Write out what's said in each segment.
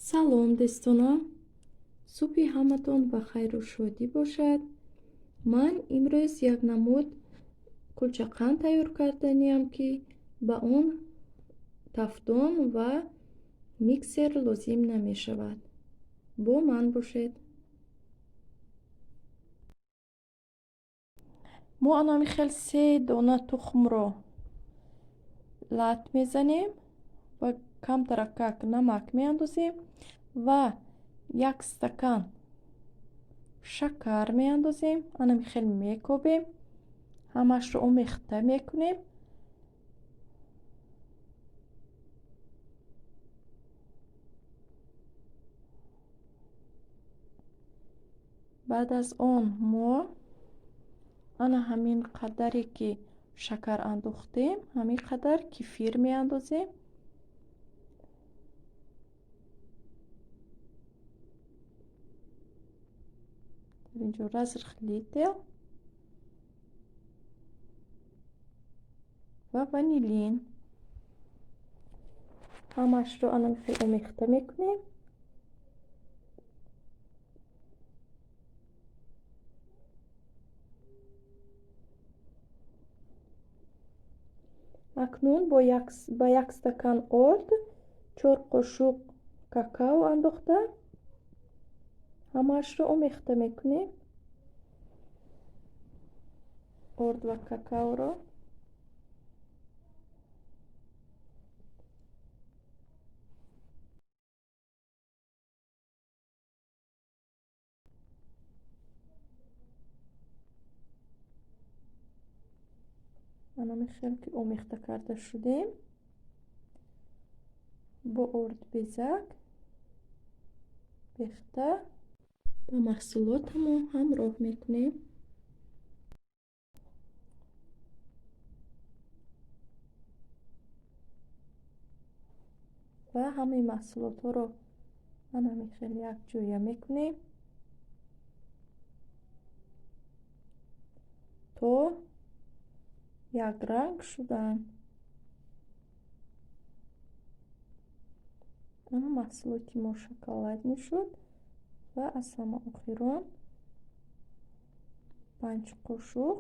Салом, дӯстонам! Субҳи ҳаматон ба хайру шодӣ бошад. Ман имрӯз як намуд кулчақанд тайёр карданиям, ки ба он тафдон ва миксер лозим намешавад. Бо ман бошед. Мо анами хел се дона тухмро лат мезанем ва камтаракак намак меандозем ва як стакан шакар меандозем. Анами хел мекобем, ҳамаашро омехта мекунем. Баъд аз он мо ана ҳамин қадаре ки шакар андохтем, ҳамин қадар кефир меандозем. Дар инҷо разрыхлитель ва ванилин. Ҳамаашро ана хел омехта мекунем. Акнун ба як стакан орд 4 қошуқ какао андохта ҳамаашро омехта мекунем. Орд ва какаоро анами хел ки омехта карда шудем, бо орд безак бехта ба маҳсулотамон ҳамроҳ мекунем. Ва ҳамаи маҳсулотҳоро анами хел якҷоя мекунем то якранг шудан. Ана маҳсулоти мо шоколадни шуд ва аз ҳама охирон 5 қошуқ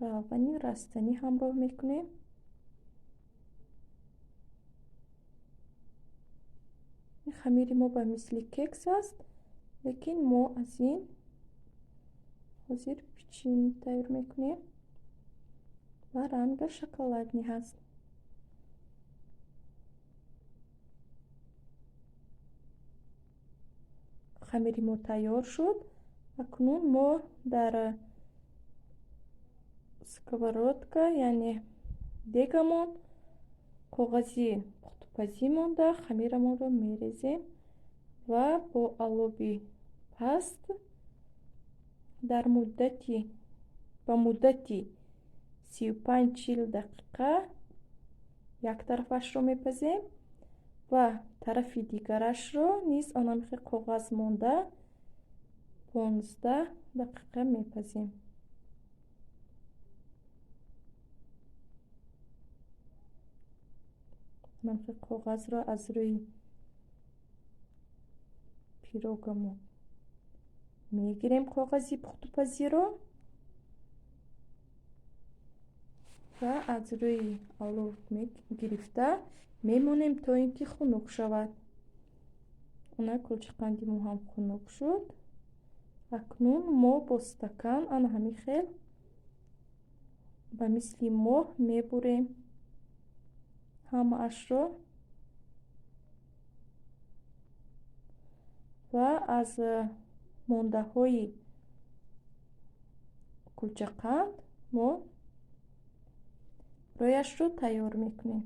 равғани растанӣ ҳамроҳ мекунем. Ин хамири мо ба мисли кекс аст, лекин мо аз ин ҳозир печенье тайёр мекунем ва ранга шоколадни ҳаст. Хамири мо тайёр шуд. Акнун мо дар сковородка, яъне дегамон, коғази пухтупазӣ монда хамирамонро мерезем ва бо алоби паст дар муддати ба муддати 35-40 дақиқа як тарафашро мепазем ва тарафи дигарашро низ анамихел коғаз монда 15 дақиқа мепазем. Анамихел коғазро аз рӯи пирогамо мегирем, коғази пухтупазиро, ва аз рӯи алов гирифта мемонем то ин ки хунук шавад. Ана кулчақанди мо ҳам хунук шуд. Акнун мо бо стакан ана ҳамин хел ба мисли моҳ мебурем ҳамаашро ва аз мондаҳои кулчақанд мо рӯяшро тайёр мекунем.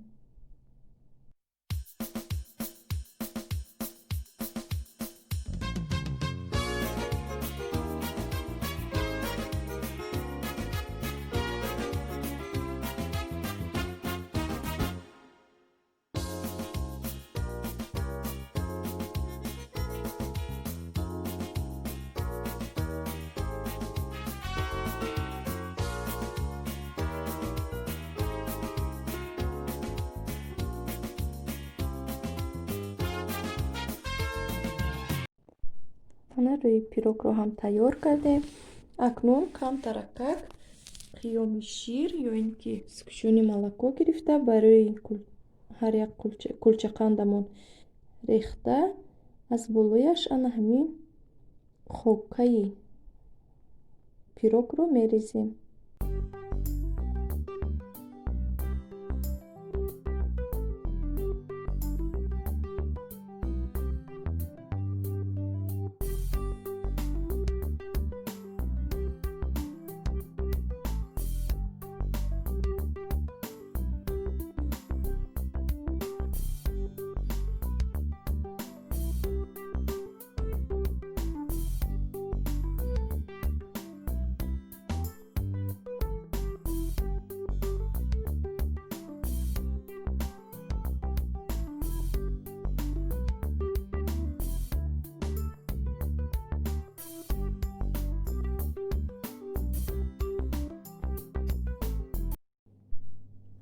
Ана рӯи пирогро ҳам тайёр кардем. Акнун камтаракак қиёми шир ё ин ки сгущённое молоко гирифта, барои ҳар як кулчақандамон рехта, аз болояш ана ҳамин хокаи пирогро мерезем.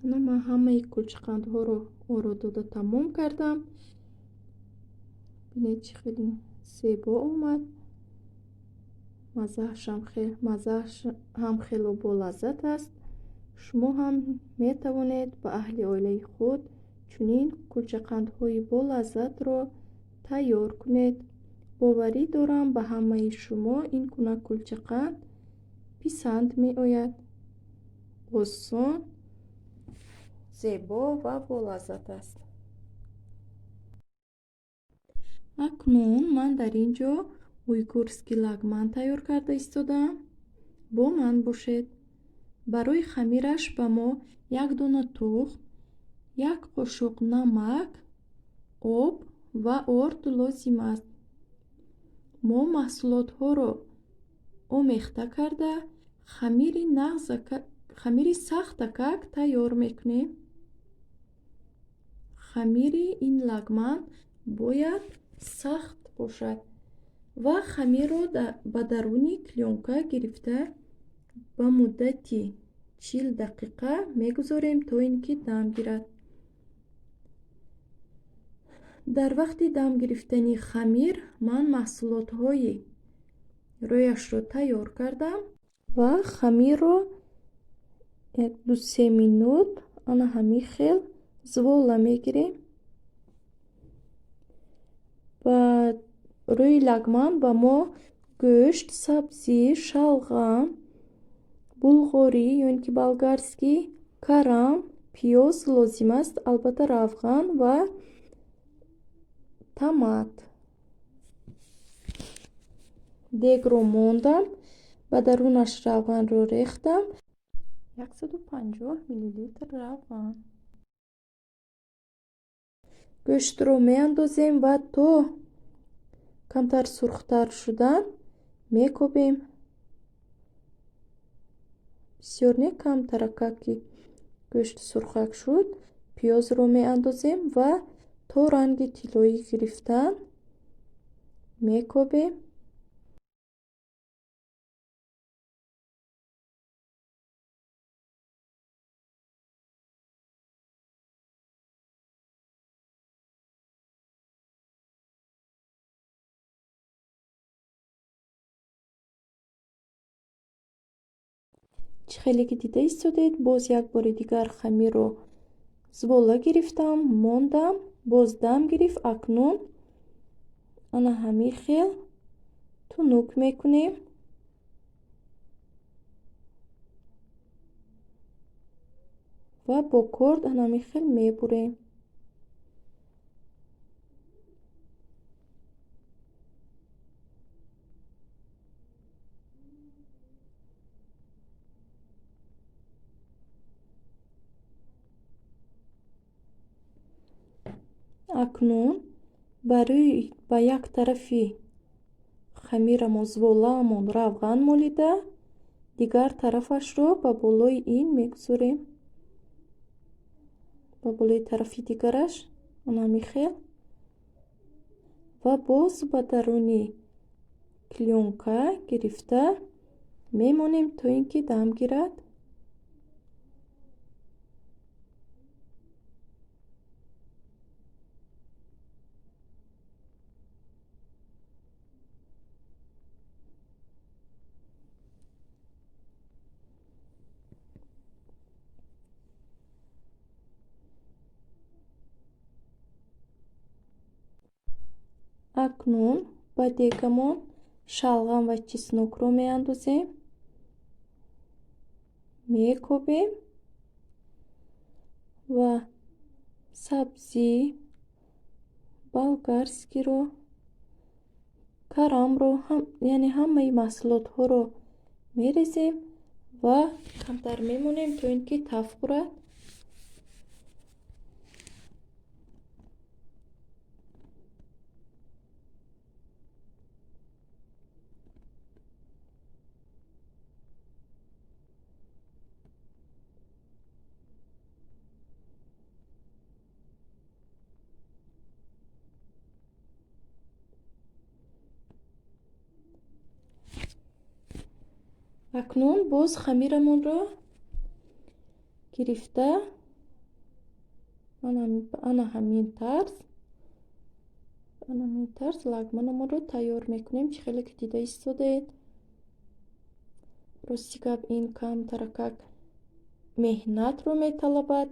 Ана ман ҳамаи кулчақандҳоро оро дода тамом кардам. Бинед, чӣ хеле зебо омад. Маззааш ҳам хело болаззат аст. Шумо ҳам метавонед ба аҳли оилаи худ чунин кулчақандҳои болаззатро тайёр кунед. Боварӣ дорам, ба ҳамаи шумо ин гуна кулчақанд писанд меояд. Осон, зебо ва болаззат аст. Акнун ман дар ин ҷо уйгурский лагман тайёр карда истодаам. Бо ман бошед. Барои хамираш ба мо як дона тухм, як қошуқ намак, об ва орд лозим аст. Мо маҳсулотҳоро омехта карда, хамири сахтакак тайёр мекунем. Хамири ин лагман бояд сахт бошад ва хамирро ба даруни клёнка гирифта ба муддати 40 дақиқа мегузорем, то ин ки дам гирад. Дар вақти дам гирифтани хамир ман маҳсулотҳои рӯяшро тайёр кардам ва хамирро як ду-се минут ана ҳамин хел звола мегирем. Ба рӯи лагман ба мо гӯшт, сабзӣ, шалғам, булғорӣ ё ин ки болгарский, карам, пиёз лозим аст, албатта равған ва томат. Дегро мондам, ба дарунаш равғанро рехтам. 150 миллилитр равған. Гӯштро меандозем ва то камтар сурхтар шудан мекобем. Бисёр не, камтаракак ки гӯшт сурхак шуд, пиёзро меандозем ва то ранги тиллоӣ гирифтан мекобем. Чӣ хеле ки дида истодед, боз як бори дигар хамирро звола гирифтам, мондам, боз дам гирифт. Акнун ана ҳамин хел тунук мекунем. Ва бо корд ана ҳамин хел мебурем. Акнун барои ба як тарафи хамирамон зволаамон равған молида, дигар тарафашро ба болои ин мегузорем. Ба болои тарафи дигараш ана ҳамин хел ва боз ба даруни клёнка гирифта мемонем, то ин ки дам гирад. Акнун ба дегамон шалғам ва чеснокро меандозем, мекобем ва сабзӣ, болгарскийро, карамро, яъне ҳамаи маҳсулотҳоро мерезем ва камтар мемонем, то ин ки таф хӯрад. Акнун боз хамирамонро гирифта ана ҳамин тарз лагманамонро тайёр мекунем, чӣ хеле ки дида истодаед. Рости гап, ин камтаракак меҳнатро металабад,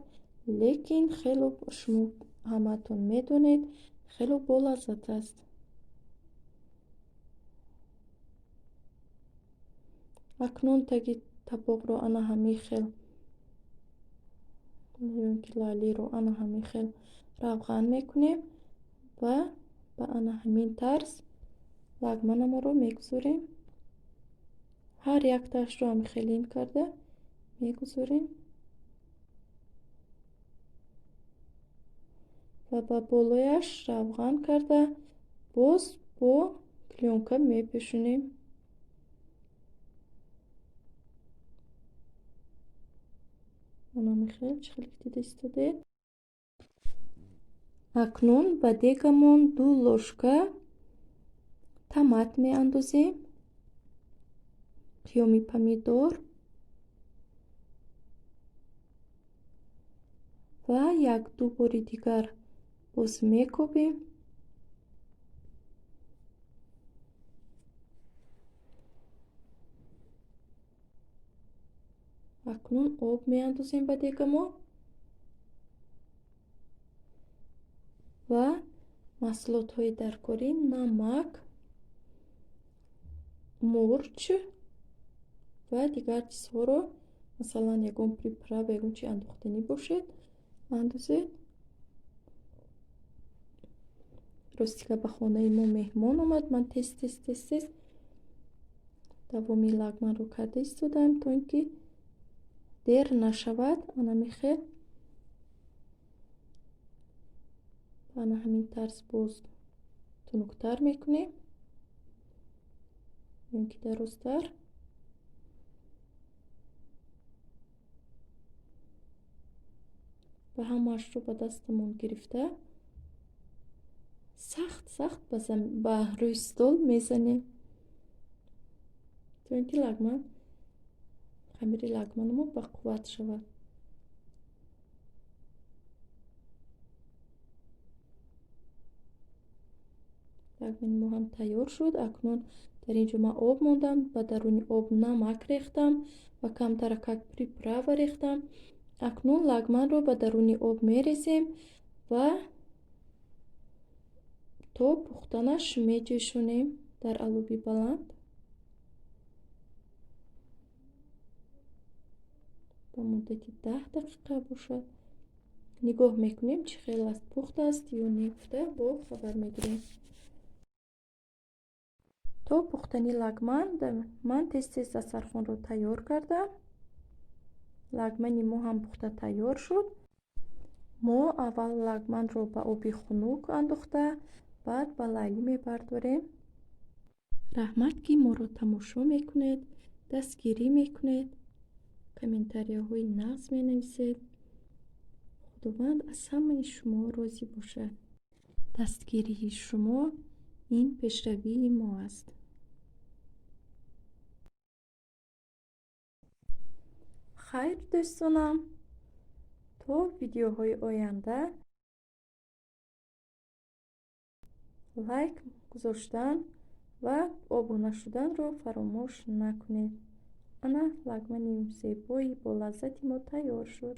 лекин хело шумо ҳамаатон медонед, хело болаззат аст. Акнун таги табоқро ана ҳамин хел, ё ки лалиро ана ҳамин хел равған мекунем ва ба ана ҳамин тарз лагманамонро мегузорем. Ҳар яктаашро ҳамин хелин карда мегузорем ва ба болояш равған карда боз бо клёнка мепӯшонем. Ана хел, чӣ хеле дида истодед. Акнун ба дегамон 2 ложка томат меандозем, қиёми помидор ва як-ду бори дигар боз мекобем. Акнун об меандозем ба дегамо ва маҳсулотҳои даркорӣ: намак, мурч ва дигар чизҳоро, масалан ягон приправа, ягон чи андохтанӣ бошед, андозед. Рости гап, ба хонаи мо меҳмон омад. Ман тез тез тез тез давоми лагманро карда истодаам, то ин ки дер нашавад. Ана михел ана ҳамин тарз боз тунуктар мекунем ё ки дарозтар. Ва ҳамаашро ба дастамон гирифта сахт сахт ба рӯи стол мезанем, то ин ки хамири лагманамо ба қувват шавад. Лагмани мо ҳам тайёр шуд. Акнун дар ин ҷо ман об мондам, ба даруни об намак рехтам ва камтаракак приправа рехтам. Акнун лагманро ба даруни об мерезем ва то пухтанаш меҷӯшонем дар алови баланд. Ба муддати 10 дақиқа бошад. Нигоҳ мекунем, чӣ хел аст, пухта аст ё не, гуфта бо хабар мегирем. То пухтани лагман ман тез-тез дастархонро тайёр кардам. Лагмани мо ҳам пухта тайёр шуд. Мо аввал лагманро ба оби хунук андохта, баъд ба лайлӣ мебардорем. Раҳмат, ки моро тамошо мекунед, дастгирӣ мекунед, комментарияҳои нағз менависед. Худованд аз ҳамаи шумо розӣ бошад. Дастгирии шумо ин пешравии мо аст. Хайр, дӯстонам, то видеоҳои оянда лайк гузоштан ва обуна шуданро фаромӯш накунед. Ана лагмани зебои болаззати мо тайёр шуд.